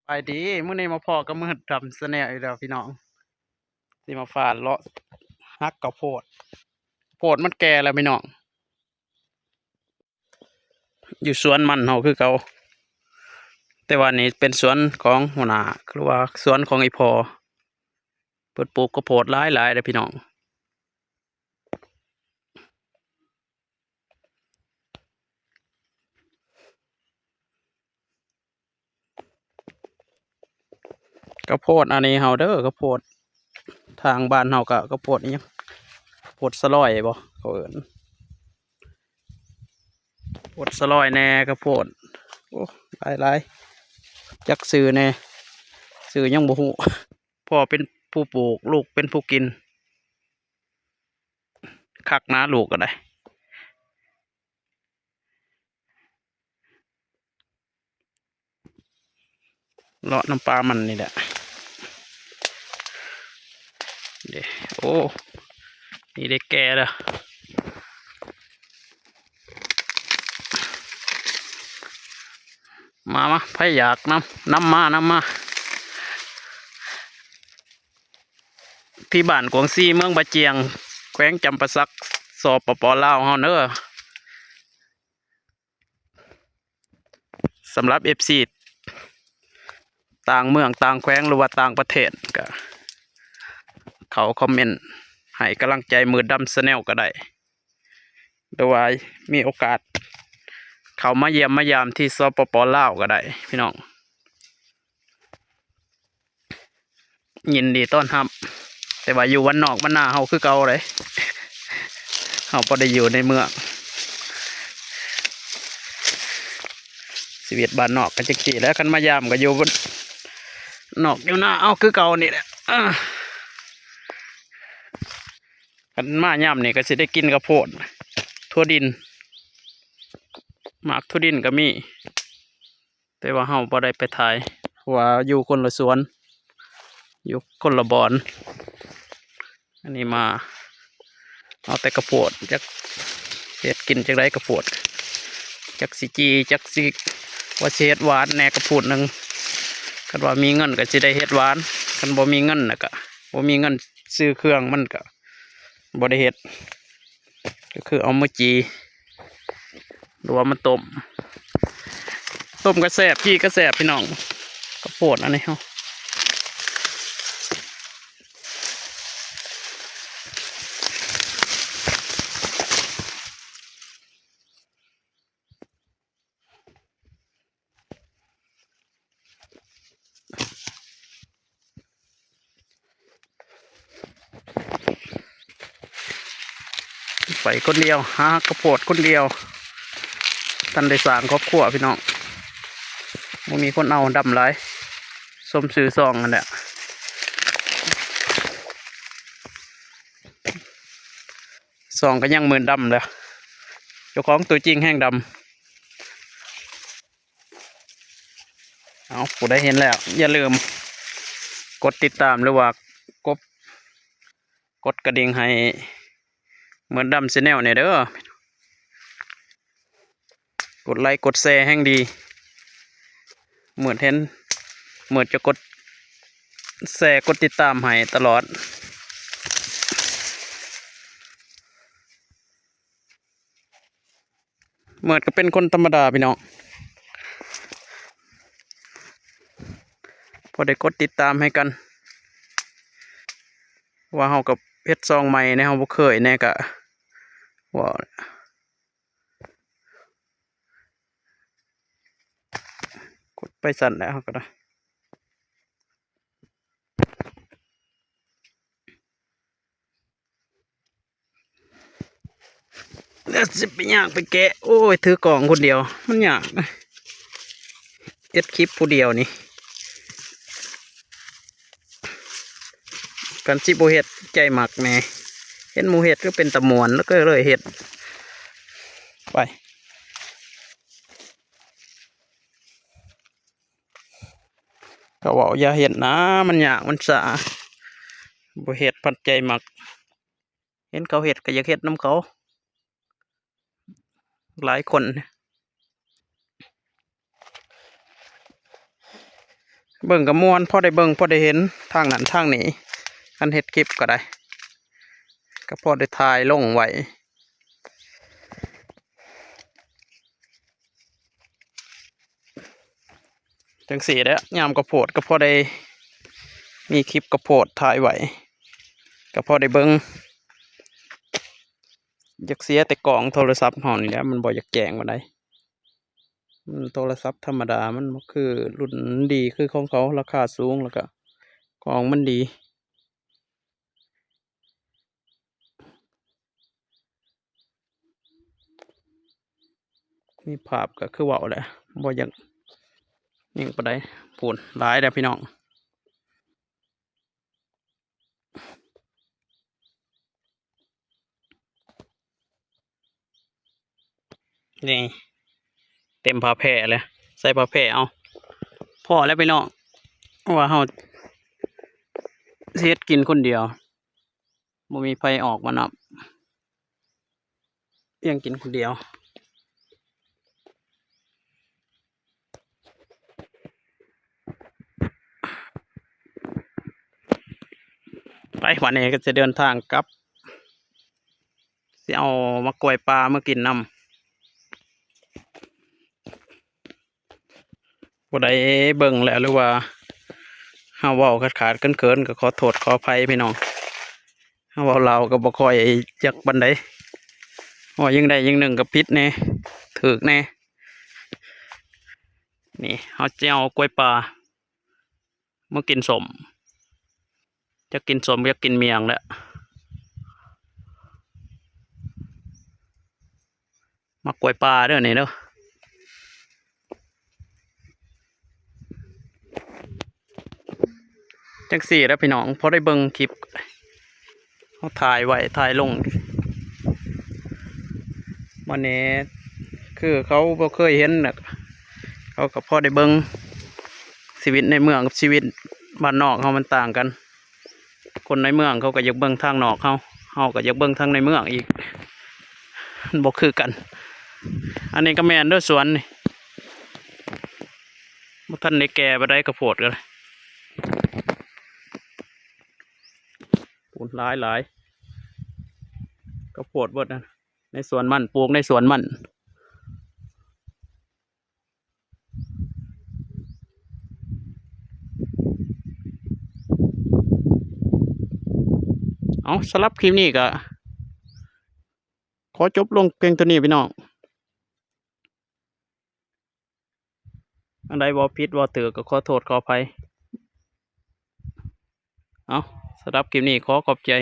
ສະບາຍດີ ມື້ນີ້ມາພໍ້ກັບມືດດຳແຊນແນວອີກແລ້ວພີ່ນ້ອງ ຊິມາຟາດເລາະຫັກເຂົ້າໂພດ ໂພດມັນແກ່ແລ້ວພີ່ນ້ອງ ຢູ່ສວນມັນເຮົາຄືເກົ່າ ແຕ່ວ່ານີ້ເປັນສວນຂອງຫົວໜ້າ ຫຼືວ່າສວນຂອງອີ່ພໍ່ ເພິ່ນປູກເຂົ້າໂພດຫຼາຍໆເດ້ພີ່ນ້ອງ. ເຂົ້າໂພດອັນນີ້ເຮົາເດີ ເຂົ້າໂພດທາງບ້ານເຮົາກະເຂົ້າໂພດອີ່ຫຍັງ ເຂົ້າໂພດສະລອຍບໍ່ເຂົາເອີ້ນ ໂພດສະລອຍແດ່ ເຂົ້າໂພດ ໂອ້ ຫຼາຍໆ ຈັກຊື່ແດ່ ຊື່ຍັງບໍ່ຮູ້ ພໍ່ເປັນຜູ້ປູກ ລູກເປັນຜູ້ກິນ ຄັກນາລູກກໍໄດ້ ເລາະນຳປ່າມັນນີ້ແຫຼະ ເດ້ ໂອ້ ນີ້ໄດ້ແກ່ແລ້ວ ມາ ມາ ໃຜຢາກນຳ ນຳມາ ນຳມາ ທີ່ບ້ານກວາງຊີ ເມືອງບາຈຽງ ແຂວງຈຳປາສັກ ສປປ ລາວເຮົາເດີ. ສຳລັບເອັຟຊີຕ່າງເມືອງຕ່າງແຂວງ ຫຼືວ່າຕ່າງປະເທດ ກະເຂົ້າຄອມເມັນໃຫ້ກຳລັງໃຈມືດດຳແຊນແນວກໍໄດ້ ຫຼືວ່າມີໂອກາດເຂົ້າມາຢ້ຽມມາຢາມທີ່ ສປປ ລາວ ກໍໄດ້ພີ່ນ້ອງ. ຍິນດີຕ້ອນຮັບ ແຕ່ວ່າຢູ່ບ້ານນອກບ້ານນາເຮົາຄືເກົ່າເດ້ ເຮົາບໍ່ໄດ້ຢູ່ໃນເມືອງ ຊີວິດບ້ານນອກກໍຈັ່ງຊີ້ແຫຼະ ຄັນມາຢາມກໍຢູ່ບ້ານນອກຢູ່ນາເອົາຄືເກົ່ານີ້ແຫຼະ ເອີ ຄັນມາຍາມນີ້ກໍຊິໄດ້ກິນເຂົ້າໂພດ ຖົ່ວດິນ ໝາກຖົ່ວດິນກໍມີ. ແຕ່ວ່າເຮົາບໍ່ໄດ້ໄປຖ່າຍ ເພາະວ່າຢູ່ຄົນລະສວນ ຢູ່ຄົນລະບ່ອນ ອັນນີ້ມາເອົາແຕ່ເຂົ້າໂພດ ຈັກເຮັດກິນຈັ່ງໃດເຂົ້າໂພດ ຈັກຊິຈີ່ ຈັກຊິ ວ່າຊິເຮັດຫວານແດ່ເຂົ້າໂພດໜຶ່ງ ຄັນວ່າມີເງິນກໍຊິໄດ້ເຮັດຫວານ ຄັນບໍ່ມີເງິນນະກະ ບໍ່ມີເງິນຊື້ເຄື່ອງມັນກະ ບໍ່ໄດ້ເຮັດ ກໍຄືເອົາມາຈີ່ ຫຼືວ່າມາຕົ້ມ ຕົ້ມກໍແຊບ ຈີ່ກໍແຊບພີ່ນ້ອງ ເຂົ້າໂພດອັນນີ້ເຮົາ ໄປຄົນດຽວ ຫາເຂົ້າໂພດຄົນດຽວ ທັນໄດ້ສ້າງຄອບຄົວພີ່ນ້ອງ ບໍ່ມີຄົນເອົາ ດຳຫຼາຍ ສົມຊື່ຊ່ອງຫັ້ນແຫຼະ. ສອງກໍຍັງໝື່ນດຳແຫຼະ ເຈົ້າຂອງຕົວຈິງແຮງດຳ. ເອົາ ຜູ້ໃດເຫັນແລ້ວ ຢ່າລືມກົດຕິດຕາມ ຫຼືວ່າກົດ ກົດກະດິ່ງໃຫ້ເໝືອນດຳແຊນແນວແດ່ເດີ. ກົດໄລກົດແຊແຮ່ງດີ ເໝືອນເຫັນ ເໝືອນຈະກົດແຊກົດຕິດຕາມໃຫ້ຕະຫຼອດ ເໝືອນກໍເປັນຄົນທຳມະດາພີ່ນ້ອງ ພໍໄດ້ກົດຕິດຕາມໃຫ້ກັນ ວ່າເຮົາກໍເຮັດຊ່ອງໃໝ່ແດ່ ເຮົາບໍ່ເຄີຍແດ່ ກະວ່າ ກົດໄປຊັ້ນແຫຼະ ເຮົາກໍໄດ້ ແລ້ວຊິໄປຍ່າງໄປແກະ ໂອ້ຍ ຖືກ້ອງຄົນດຽວ ມັນຍາກນະ ເຮັດຄລິບຜູ້ດຽວນີ້ ຄັນຊິບໍ່ເຮັດໃຈມັກແດ່ ເຫັນໝູ່ເຮັດກໍເປັນຕາມ່ວນ ແລ້ວກໍເລີຍເຮັດໄປ ກໍເວົ້າຢ່າເຮັດນາ ມັນຍາກມັນຊາ ບໍ່ເຮັດພັດໃຈມັກ ເຫັນເຂົາເຮັດກໍຢາກເຮັດນຳເຂົາ ຫຼາຍຄົນ ເ เบิ่งก็ม่วน พอได้เบิ่ง พอได้เห็นทางนั้นทางนี้ คันเฮ็ดคลิปก็ได้ ก็พอได้ถ่ายลงไว้ จั่งซี้แหละ ยามข้าวโพดก็พอได้มีคลิปข้าวโพดถ่ายไว้ ก็พอได้เบิ่ง อยากเสียแต่กล้องโทรศัพท์เฮานี่แหละ มันบ่อยากแจ้งปานใด มันโทรศัพท์ธรรมดา มันบ่คือรุ่นดีคือของเขา ราคาสูง แล้วก็กล้องมันดี มีภาพก็คือเว้าแหละ บ่อยากหยังปานใด พู้น หลายแล้วพี่น้อง นี่ เต็มผ้าแพร่เลย ใส่ผ้าแพร่เอา พอแล้วพี่น้อง ว่าเฮาสิเฮ็ดกินคนเดียว บ่มีไผออกมานำ เลี้ยงกินคนเดียว ไป วันนี้ก็จะเดินทางกลับ สิเอาหมากกล้วยป่ามากินนำ ผู้ใดเบิ่งแล้ว หรือว่าเฮาเว้าขาดๆ เขินๆ ก็ขอโทษขออภัยพี่น้อง เฮาเว้าลาวก็บ่ค่อยจักปานใด เว้าอย่างใดอย่างหนึ่งก็ผิดแหน่ ถูกแหน่ นี่ เฮาจะเอากล้วยป่ามากินส้ม อยากกินส้ม อยากกินเมี่ยงแหละ หมากกล้วยป่าเด้อนี่เด้อ จั่งซี้แหละพี่น้อง พอได้เบิ่งคลิป เฮาถ่ายไว้ถ่ายลง วันนี้คือเขาบ่เคยเห็นน่ะ เขาก็พอได้เบิ่ง ชีวิตในเมืองกับชีวิตบ้านนอกเฮามันต่างกัน คนในเมืองเขาก็อยากเบิ่งทางนอกเฮา เฮาก็อยากเบิ่งทางในเมืองอีก มันบ่คือกัน อันนี้ก็แม่นเด้อสวนนี่ บ่ทันได้แก่ปานใด ข้าวโพดก็เลย พู้น หลายๆ ข้าวโพดเบิดนั่น ในสวนมัน ปลูกในสวนมัน เอา สำหรับคลิปนี้ก็ขอจบลงเพียงเท่านี้พี่น้อง อันใดเว้าผิดเว้าถูกก็ขอโทษขออภัย เอา สำหรับคลิปนี้ขอขอบใจ